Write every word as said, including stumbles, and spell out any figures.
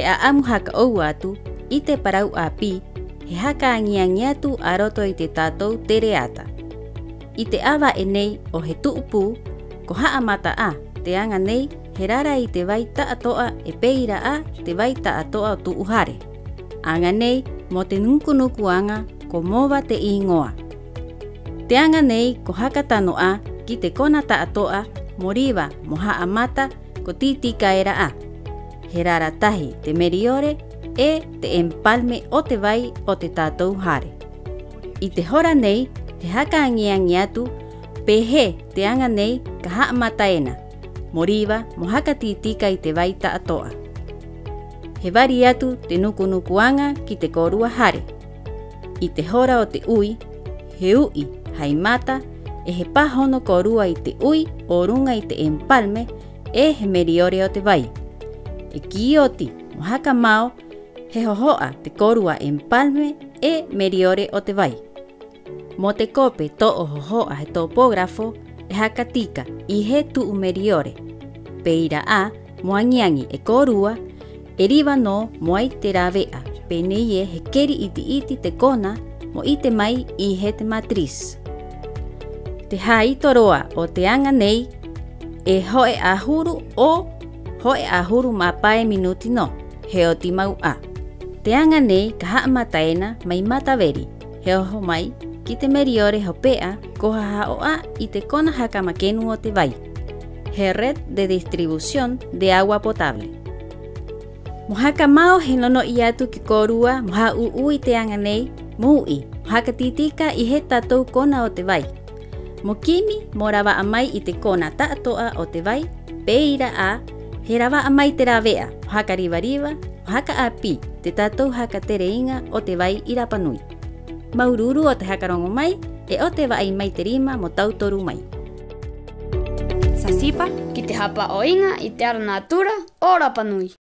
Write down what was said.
'a'amu haka 'ou atu i te parau 'āpī, he haka aŋi-aŋi atu a roto i te tātou tere ata. 'I te 'āva'e nei o He Tu'u Pū, ko ha'amata 'ā te aŋa nei he rara i te vai ta'ato'a 'e pē ira 'ā te vai ta'ato'a o tu'u hare. Aŋa nei mo te nuku-nuku aŋa ko Mova te 'īŋoa. Te aŋa nei ko haka tano 'ā ki te kona ta'ato'a mo riva mo ha'amata ko tī-tika era 'ā. He rara tahi te meriore 'e te empalme o te vai o te tātou hare. 'I te hora nei he haka aŋi-aŋi atu pē hē te aŋa nei ka ha'amata ena mo riva mo haka tī-tika i te vai ta'ato'a. He vari atu te nuku-nuku aŋa ki te kōrua hare. 'I te hora o te 'ui, he u'i hai mata 'e he pāhono kōrua i te 'ui o ruŋa i te empalme 'e he meriore o te vai. 'E ki oti mo haka mao, he hoho'a te kōrua empalme 'e meriore o te vai. Mo te kope to'o hoho'a he topógrafo e haka tika 'i hē tu'u meriore. Pē ira 'ā mo aŋi-aŋi e kōrua, e riva nō mo ai te rāve'a pē nei ē he keri 'iti-'iti te kona mo 'ite mai 'i hē te matriz. Te hāito roa o te aŋa nei e ho'e 'ahuru 'o ho'e 'ahuru mā pae minuti nō, he oti mau 'ā. Te aŋa nei ka ha'amata ena mai Mataveri, he oho mai ki te meriore hope'a ko ha-ha'o 'ā i te kona haka makenu o te vai, he red de distribución de agua potable. Mo haka mao, he no-no'i atu ki a kōrua mo hā'ū'ū i te aŋa nei mo u'i mo haka tī-tika 'i hē tātou kona o te vai. Mo kimi mo rava'a mai i te kona ta'ato'a o te vai, pē ira 'ā he rava'a mai te rāve'a mo haka riva-riva, mo haka 'āpī te tātou haka tere iŋa o te vai 'i Rapa Nui. Māuru-uru o te haka roŋo mai, 'e 'o te va'ai mai te rima mo tauturu mai. Sasipa ki te hāpa'o iŋa i te ara nātura o Rapa Nui.